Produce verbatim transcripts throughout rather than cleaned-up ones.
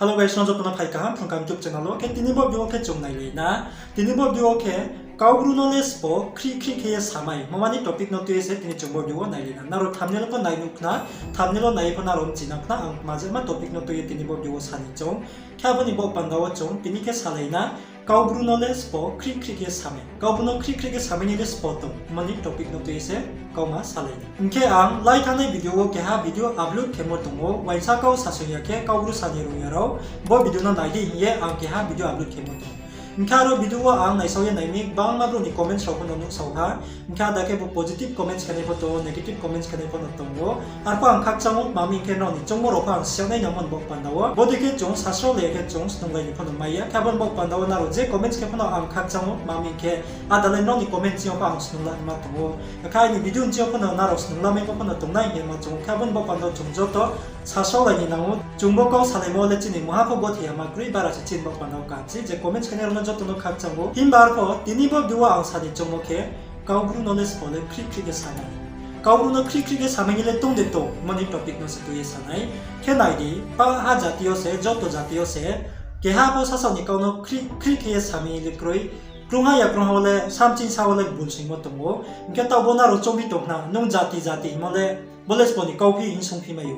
Hello guys, nrao joto no phai kaham Phrung Kaham YouTube channel wo. Khe tini bo video wo khe chung nailai na. Tini bo video wo khe Kaubru no le sbo khrih khrih khe ye samai hingmo ni topic no tui ye se tini chung bo video wo nailai na. Nrao thumbnail pho nai nuh khna, thumbnail wo nai ye pho nrao mchi nang khna ang tma je ma topic no tui ye tini bo video wo sa ni chung. Khe abo ni baoh panda wo chung tini khe salai na, Kaubru no le sbo khrih khrih khe samai. Kaubru no khrih khrih khe samai ni le sbo tong hingmo ni topic no tui ye se kauma salai na. Hing khe ang lai thanngnai video wo keha video upload khemo tong ou, uaingsa kau sasong ya khe Kaubru sa ni rung ya rao, bo video no nai di hing ye ang keha video upload khemo tong ou. Hing khe aro video wo ang naisao ye nai mi, gbangma brouh ni comments rao pho no nuhsao ha. Hing khe ada khe bo positive comments khenai pho tong ou, negative comments khenai pho no tong ou. Arphuh ang khakchang ou, tma hing khe nrao ni choungmo rao pho ang siyanai nangmo ni baoh panda wo. Bodei khe chung sasrao le khe chung snunglai ni pho no mai ya. Khe abo ni baoh panda wo nrao je comments khe pho no ang khakchang ou, tma hing khe ada le nrao ni comment ching yo pho ang snungla ma tong ou. Akhe aini video ni ching yo pho no nrao snungla mai pho no tongnai hing ye ma chung ou. Khe abo ni baoh panda wo chung joto sasrao lai ni nang ou. Chung bo kau salaimo le chini mungha pho gothe ya ma kroi, bara se chini baoh panda wo kaham sei, je comments khenai rao no joto no khakchang ou. Himba arphuh tini bo video wo ang sa ni choungmo khe, Kaubru no le sbo le khrih khrih khe samai. Kaubru no khrih khrih khe samai ni le tong de tong hingmo ni topic no se tui ye sa nai. Khe nai di, pah ha jati yo se, joto jati yo se, keha pho sasaoh ni kau no khrih khrih khe ye samai ni le kroi. Krungha ya krungha wo le, samching sa wo le bul soingmo tong ou. Hing khe taoh bo nrao choungphi tong khna, nung jati jati hingmo le, bo le sbo ni kauphi hing sungphi mai ou.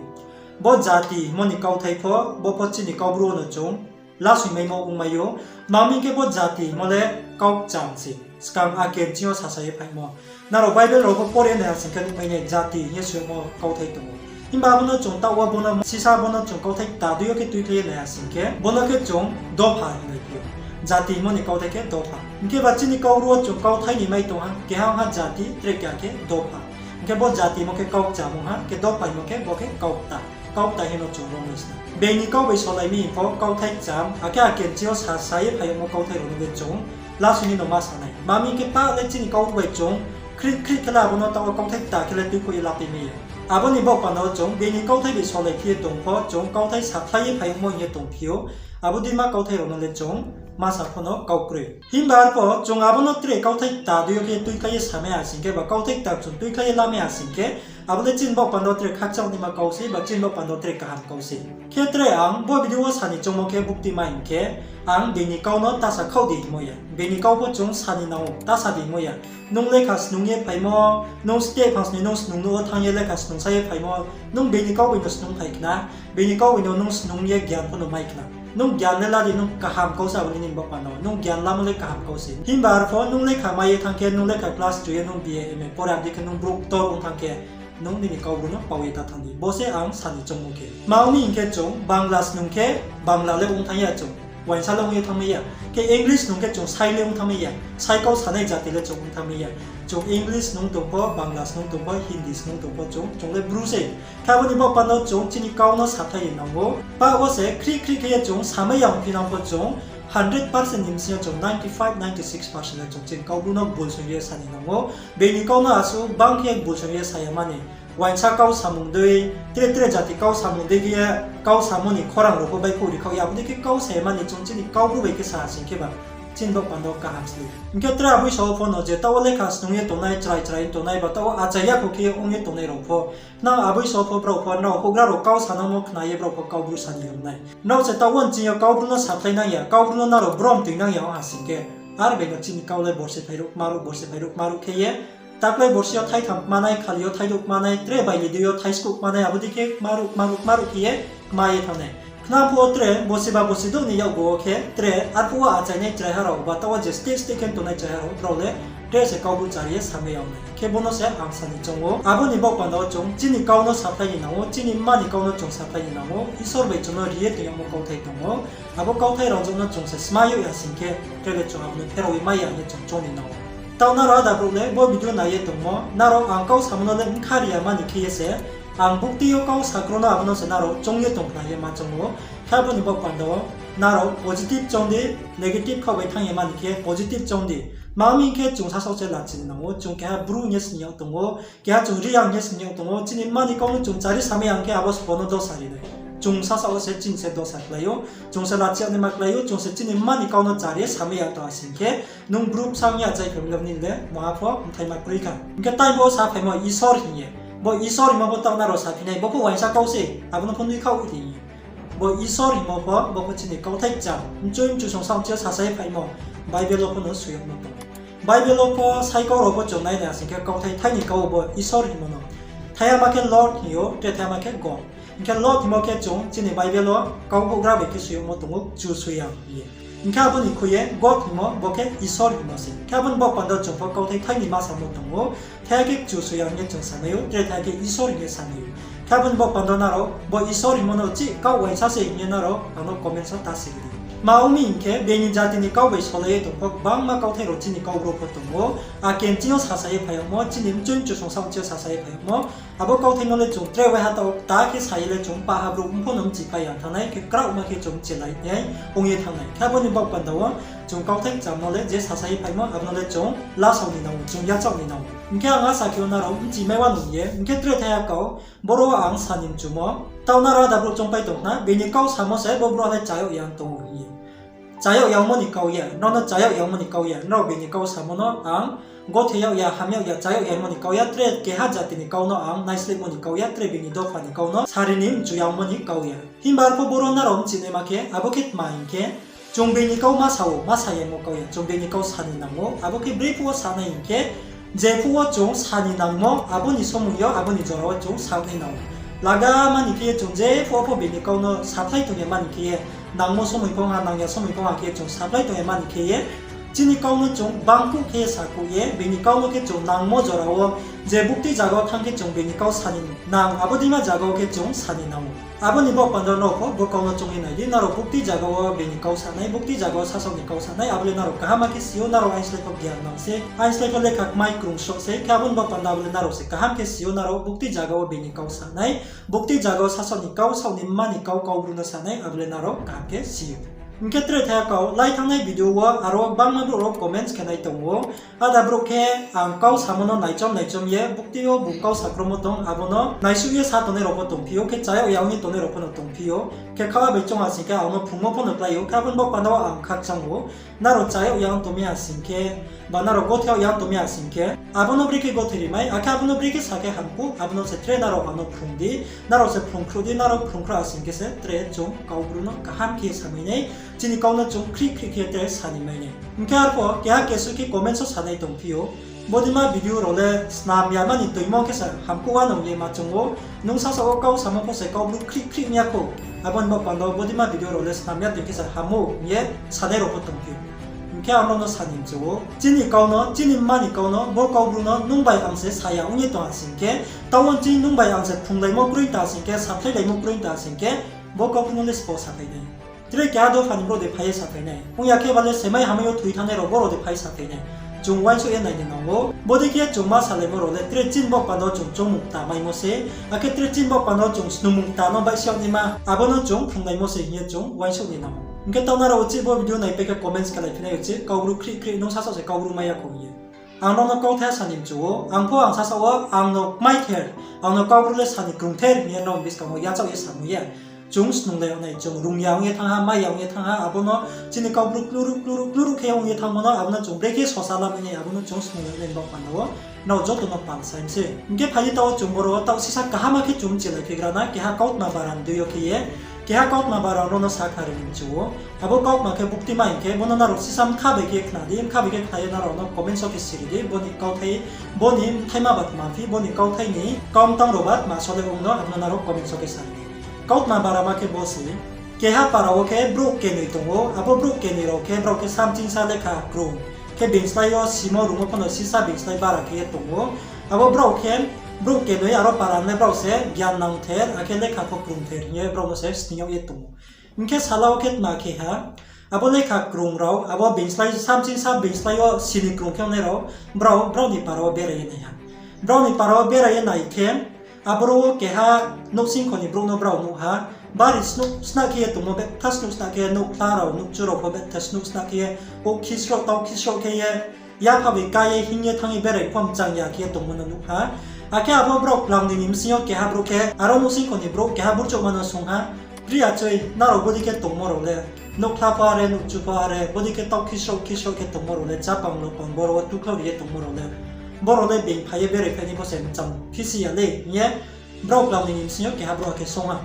Bo jati hingmo ni kauthai pho, bo pho chini Kaubru wo no chung lasoingmaimo ongmai ou. Tma hing khe bo jati hingmo le kau kcham se, skang aken ching yo sasa ye phaimo. Nrao Bible rao pho pore nai ha sing khe nuhmai nai, jati hing ye soimo kauthai tong ou. Himba abo no chung taoh wo bo no sisa bo no chung kauthai kta dui yo khe tuikhlai ye nai ha sing khe, bo no khe chung dopha hing ye phi ou. Jati hingmo ni kauthai khe dopha. Hing khe ba chini Kaubru wo chung kauthai ni mai tong ha, keha ong ha jati, tre keha khe dopha. Hing khe bo jati hingmo khe kau kcham ong ha, khe dopha hingmo khe bo khe kau kta. Kau kta hing no chung rom nai sna. Being ni kau bai solai mi hing pho kauthai kcham, akhe aken ching yo sasa ye phai yagmo kauthai rao no le chung lasoing ni no ma sa nai. Tma hing khe pah le chini Kaubru bai chung khrih khrih khe le abo no taoh wo kauthai kta khe le tuikhouh ye lapai mai ya. Abo ni baoh panda wo chung being ni kauthai bai solai phi ye tong pho, chung kauthai sakhlai ye phai yagmo hing ye tongphi ou. Abo deima kauthai rao no le chung ma sa pho no kau kroi. Himba arphuh chung abo no tre kauthai kta dui yo khe tuikhlai ye samai ha sing khe, ba kauthai kta chung tuikhlai ye lamai ha sing khe, abo le chini baoh panda wo tre khakchang naima kau sei, ba chini baoh panda wo tre kaham kau sei. Khe tre ang bo video wo sa ni choungmo khe bukti ma hing khe, ang being ni kau no ta sa khaoh di hingmo ya. Being ni kau pho chung sa ni nang ou, ta sa di hingmo ya. Nung lekha snung ye phaimo, nung state phangsni nung snung nuh wo thanng ye lekha snung sa ye phaimo, nung being ni kau bai no snung phai khna, being ni kau bai no nung snung ye gyan pho no mai khna. Nung gyan le la di, nung kaham kau se abo nini baoh panda wo. Nung gyan lamo le kaham kau se. Himba arphuh nung lekha mai ye thanng khe, nung lekha class two ye nung B A M A pore, abo dei khe nung brouh ktor ong thanng khe, nung nini Kaubru no pao ye ta thanng di. Bo se ang sa ni choungmo khe. Tma ong mi hing khe chung Bangla snung khe Bangla le ong thanng ya chung. Uaingsa le ong ye thanngmai ya. Khe English snung khe chung sai le ong thanngmai ya. Sai kau sanai jati le chung ong thanngmai ya. Chung English snung tong pho, Bangla snung tong pho, Hindi snung tong pho chung, chung le Bru se. Khe abo ni baoh panda wo chung chini kau no sakhlai ye nang ou. Pah wo se khrih khrih khe ye chung samai ya ongphi nang pho chung hundred percent ni bsing yo chung ninety five, ninety six percent le chung chini Kaubru no bul soing ye sa ni nang ou. Being ni kau no asuh bang khe bul soing ye sa ya mani. Uaingsa kau samung dei, tre tre jati kau samung dei khe ye, kau samo ni khorang rao pho baihkhouh ri khaoh ye, abo dei khe kau sa ya mani chung chini Kaubru bai khe sa sing khe ba, chini baoh panda wo kaham sli. Hing khe tre aboi sao pho no je taoh wo lekha snung ye tongnai, chrai chrai tongnai, ba taoh wo achai yakho khe ye ong ye tongnai rao pho, nrao aboi sao pho brao pho, nrao houhgra rao kau sanangmo khna ye brao pho Kaubru sa ni rom nai. Nrao se taoh wo nching yo Kaubru no sakhlai nang ya, Kaubru no nrao brom toinang ya ong ha sing khe, ar bai no chini kau le borsi phairuh kmaruh, borsi phairuh kmaruh khe ye, taklai borsi yo thaitham kmanai, khali yo thaidouh kmanai, tre baili dei yo thaiskuh kmanai, abo dei khe kmaruh kmaruh kmaruh khe ye kma ye thanng nai. Khna phuh wo tre, bosi ba bosi douh ni yakgu wo khe tre, arphuh wo achainai chraiha rao, ba taoh wo je state state khe tongnai chraiha rao, brao le tre se Kaubru chari ye samai ya ong nai. Khe bo no se ang sa ni choung ou. Abo ni baoh panda wo chung chini kau no sakhlai ni nang ou, chini mma ni kau no chung sakhlai ni nang ou, Isor bai chung no ri ye toing yagmo kauthai tong ou. Abo kauthai rao joto no chung se smai yag ya sing khe, tre le chung abo no pherao ye mai ya hing ye chung choung ni nang ou. Taoh nrao ada brouh le bo video nai ye tongmo, nrao ang kau samo no le bkha ri ya mani khe ye se, ang bukti yo kau sakro no abo no se nrao choung ye tong khna ye ma choung ou. Khe abo ni baoh panda wo nrao positive choung di, negative khaoh bai thanng ye mani khe positive choung di. Tma hing khe chung sasaoh se lachi ni nang ou, chung keha Bru hing ye sini yag tong ou, keha chung Reang hing ye sini yag tong ou, chini mma ni kau no chung chari samai ya ong khe abo sbo no dosa ri nai. Chung sasaoh se chini se dosa klái ou, chung se lachi yag naima klái ou, chung se chini mma ni kau no chari ye samai ya tong ha sing khe, nung Bru bsa ong ya achai khe le nini le mungha pho mthaima kroi kha. Hing khe tai bo saphaimo Isor hing ye. Bo Isor hingmo pho taoh nrao saphi nai, bo pho uaingsa kau se, abo no pho nuikhaoh di hing ye. Bo Isor hingmo pho, bo pho chini kauthai kcham, mchoi mchu songsa ongchi yo sasa ye phaimo, Bible wo pho no soi yagmo tong ou. Bible wo pho saikau rao pho chung nai nai asing khe kauthai thai ni kau wo bo Isor hingmo no. Thaiha ma khe Lord hing ou, tre thaiha ma khe God. Hing khe Lord hingmo khe chung chini Bible wo kau houhgra bai khe soi yagmo tong ou, Kchusoyang hing ye. Hing khe abo ni khui ye God hingmo bo khe Isor hingmo se. Khe abo ni baoh panda chung pho kauthai thai ni ma samo tong ou, thaiha khe Kchusoyang hing ye chung samai ou, tre thaiha khe Isor hing ye samai ou. Khe abo ni baoh panda nrao bo Isor hingmo no chih kau uaingsa se hing ye nrao ang no comment wo ta si ri di. Ma ong mi hing khe, being ni jati ni kau bai solai ye tong pho, gbangma kauthai rao chini kau bru pho tong ou, ake nching yo sasa ye phai yagmo, chini mchoi mchu songsa ongchi yo sasa ye phai yagmo, abo kauthai no le chung tre waiha taoh kta khe sa ye le chung pah ha brouh mpho no mchipai ya thanng nai, khe kraohma khe chung mchilai nai ong ye thanng nai. Khe abo ni baoh panda wo chung kauthai kcham no le je sasa ye phaimo, abo no le chung lasao ni nang ou, chung yachaoh ni nang ou. Hing khe ang asa khe ou nrao mchimai wa nung ye, hing khe tre thaiha kau, boro ang sa ni mchumo. Taoh nrao ada brouh choungpai tong khna, being ni kau samo se bo brouh le chayag ya tong ou hing ye. Chayag yagmo ni kau ya, nrao no chayag yagmo ni kau ya, nrao being ni kau samo no ang gothe yag ya, ham yag ya, chayag yagmo ni kau ya, tre keha jati ni kau no ang naislehmo ni kau ya, tre being ni dopha ni kau no sari ni mchu yagmo ni kau ya. Himba arphuh boro nrao mchinaima khe, abo khe tma hing khe, chung being ni kau ma sa ou, ma sa yagmo kau ya, chung being ni kau sa ni nang ou, abo khe brephuh wo sa nai hing khe, jephuh wo chung sa ni nangmo, abo ni somoi yo, abo ni jora wo chung sa nai nang ou. Lagama ni khe ye chung jephuh wo pho being ni kau no saphlai tong ya ma ni khe ye, nangmo somoi phong ha, nang ya somoi phong ha khe chung saphlai tong ya ma ni khe ye, chini kau no chung bangkuh khe ye sakuh ye, being ni kau no khe chung nangmo jora wo, je bukti zaga wo thanng khe chung being ni kau sa ni nang, abo deima zaga wo khe chung sa ni nang ou. Abo ni baoh panda nrao pho bo kau no choung ye nai di, nrao bukti zaga wo being ni kau sa nai, bukti zaga wo sasaoh ni kau sa nai, abo le nrao kaham khe si ou, nrao aini slái pho gyan nang se, aini slái pho lekha kmai krung sroh se, khe abo ni baoh panda abo le nrao se kaham khe si ou, nrao bukti zaga wo being ni kau sa nai, bukti zaga wo sasaoh ni kau, sasaoh ni mma ni kau, kau bru no sa nai, abo le nrao kaham khe si ou. Hing khe tre thaiha kau, lai thanngnai video wo aro gbangma brouh rao comments khe nai tong ou. Ada brouh khe ang kau samo no naichom naichom ye, bukti yo bung kau sakromo tong, abo no naisuh ye sa tongnai rao pho tongphi ou, khe chayag ya ong ye tongnai rao pho no tongphi ou. Khe khaoh bai choung asing khe ang no phrungmo pho no klái ou, khe abo ni baoh panda wo ang khakchang ou. Nrao chayag ya ong tongmi asing khe, ba nrao gothe yag ya ong tongmi asing khe, abo no brekhe gothe rimai, akhe abo no brekhe sa khe hamkuh, abo no se tre nrao ang no phrung di, nrao se phrungkhruh di, nrao phrungkhruh asing khe se tre chung kau bru no kaham khe samai nai, chini kau no chung khrih khrih khe tre sa ni mai nai. Hing khe arphuh keha kesu khe comments wo sa nai tongphi ou, bodeima video rao le snam yama ni toimo khe se hamkuh wa nung ye ma choung ou, nung sasaoh wo kau samo pho se kau bru khrih khrih ong ya khou, abo ni baoh panda wo bodeima video rao le snam ya toi khe se ham ou hing ye sanai rao pho tongphi ou. Hing khe ang nrao no sa ni mchu ou, chini kau no, chini mma ni kau no, bo kau bru no nung bai ang se sa ya ong ye tong asing khe, taoh wo chini nung bai ang se phrunglaimo kroi ta asing khe, saphlailaimo kroi ta asing khe, bo kau bru no le sbo saphai nai. Tre keha dopha ni brouh de phai ye saphai nai. Ong ya khe ba le semai hamai yo thoi thanngnai rao boro de phai saphai nai. Chung uaingsouh ye nai ni nang ou. Bodei khe chung ma salaimo rao le tre chini baoh panda wo chung choungmung kta maimo se. Akhe tre chini baoh panda wo chung snungmung kta no baihsi yag naima, abo no chung phrunglaimo se hing ye chung uaingsouh ni nang ou. Hing khe taoh nrao uchih bo video naipai khe comments khe laiphi nai uchih, kau bru khrih khrih nung sasaoh se kau bru mai ya khou hing ye. Ang nrao no kauthai sa ni mchu ou, ang pho ang sasaoh wo ang no kmaither, ang no kau bru le sa ni krungther hing ye nrao ni buskang wo yachaoh ye samai ye. Chung snunglai yag nai, chung rung ya ong ye thanng ha, mai ya ong ye thanng ha, abo no chini kau bru kluruh kluruh kluruh khe ong ye thanngmo no, abo no chung brekhe sosa lamai nai, abo no chung snunglai yag nai ni baoh panda wo nrao joto no pal sai mi se. Hing khe phai di taoh wo chung boro wo taoh sisa kaham khe chung mchilaiphigra na, keha kautma bara ni dei yo khe ye, keha kautma bara nrao no sakhnari ni mchu ou. Abo kautma khe buktima hing khe, bo no nrao sisa mkha bai khe khna di, mkha bai khe khna ye nrao no comments wo khe siri di, bo ni kauthai, bo ni bthaima ba tma phi, bo ni kauthai ni kau mtang rao ba tma sole ong no, abo no nrao comments wo khe sa di. Kautma bara ma khe bo se, keha para wo khe brouh kenoi tong ou, abo brouh kenoi rao khe brao khe samchingsa lekha krung, khe beingslái yo simo rungmo pho no sisa beingslái bara khe ye tong ou. Abo brao khe, brouh kenoi aro para ni le brao se gyan nangther, akhe lekha pho krungther hing ye brao no se sning yag ye tong ou. Hing khe sala wo khe tma khe ha, abo lekha krung rao, abo beingslái, samchingsa beingslái yo sini krung khe ongnai rao, brao, brao ni para wo berai ye nai ha. Brao ni para wo berai ye nai khe, aboro wo keha nouhsingkho ni brouh no brao nuh ha, bari snuh snuh khe ye tongmo, betha snuh snuh khe ye nouhkhla rao, nouhkchu rao pho betha snuh snuh khe ye, ouhkhisroh, tauhkhisroh khe ye, yapha bai ká ye, hing ye thanng ye berai pho mchang ya khe ye tongmo no nuh ha. Akhe abo brao klangnoi ni bsing yo keha brouh khe, aro nouhsingkho ni brouh keha burchouhma no swunng ha, Pri achoi, nrao bodei khe tongmo rao le, nouhkhla pho are, nouhkchu pho are, bodei khe tauhkhisroh khisroh khe tongmo rao le, chápang lopang boro wo tukhlao ri ye tongmo rao le, boro le being phai ye berai phai ni pho se mchang phisi ya le, hing ye, brao klangnoi ni bsing yo keha brouh khe swunng ha.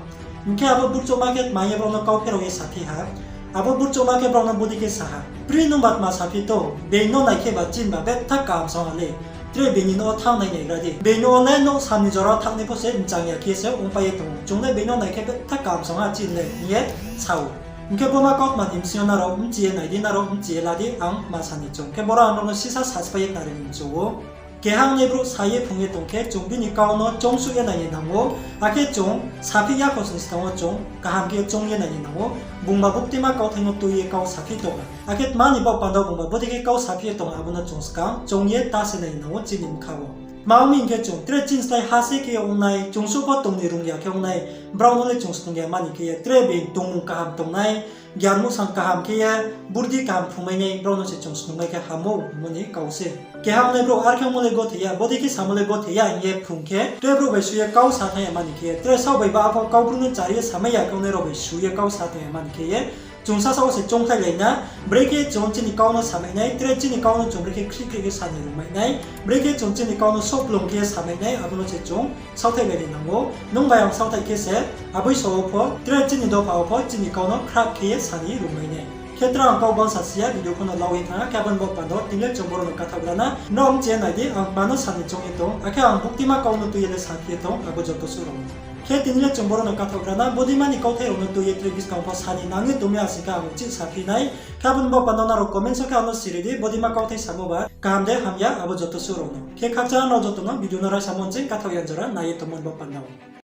Hing khe abo burchouhma khe tma ye brao no kau pherao ye saphi ha. Abo burchouhma khe brao no bodei khe sa ha, Pri nungba tma saphi tong, being no nai khe ba chini ba betha kaham song ha le. Tre being ni nouh wo thanng nai naigra di. Being nouh wo le nouhsam ni jora thanngnai pho se mchang ya khe se ongpai ye tong ou. Chung le being no nai khe betha kaham song ha chini le, hing ye sa ou. Hing khe bo ma kautma ni bsing yo nrao bchi ye nai di, nrao bchi ye la di, ang ma sa ni chung. Khe boro ang nrao no sisa saspai ye khnari ni mchu ou. Keha ongnai brouh sa ye phrung ye tong khe, chung bini kau no choungsuh ye nai ni nang ou. Akhe chung saphi yakhosni skang wo chung kaham khe choung ye nai ni nang ou. Bungba buktima kauthai no tui ye kau saphi tong ha. Akhe tma ni baoh panda bungba bodei khe kau saphi ye tong ha, abo no chung skang choung ye ta se nai ni nang ou chini bkha wo. Tma ong mi hing khe, chung tre chini slái ha se khe ongnai, chung suh pho tong ni rung ya khe ongnai, brao no le chung snung ya mani khe ye, tre being tongmung kaham tongnai, gyan muhsang kaham khe ye, burdi kaham phrungmai nai, brao no se chung snungmai khe ham ou, hingmo ni kau se. Keha ongnai brouh, Ar khe ongmo le gothe ya, bodei khe samo le gothe ya, hing ye phrung khe, tre brouh bai sui ye kau sa thanng ya mani khe ye, tre saoh bai ba pho kau bru no chari ye samai ya khe ongnai rao bai sui ye kau sa thanng ya mani khe ye, chung sasaoh wo se choungkhlailai na, brekhe chung chini kau no samai nai, tre chini kau no chung brekhe khrih khrih khe sa ni rungmai nai, brekhe chung chini kau no souhplung khe ye samai nai, abo no se chung saohthailai ni nang ou. Nung bai ang saohthaih khe se, aboi so wo pho, tre chini dopha wo pho chini kau no khrah khe ye sa ni rungmai nai. Khe tre ang kau bangsa si ya, video pho no lau ye thanng ha, khe abo ni baoh panda wo tini le chung boro no kathaohgra na, nrao bchi ye nai di, ang tma no sa ni choung ye tong, akhe ang buktima kau no tui ye le saphi ye tong, abo joto suh rao no. Khe tini le chung boro no kathaohgra na, bodeima ni kauthai rao no tui ye tre buskang pho sa ni nang ye tong mi asi khe ang uchih saphi nai. Khe abo ni baoh panda wo nrao comment so khe ang no siri di, bodeima kauthai samo ba kaham de hamya, abo joto suh rao no. Khe khakchang nrao joto no video no raisa mo nching kathaoh ya jora nai ye tongmo ni baoh panda wo.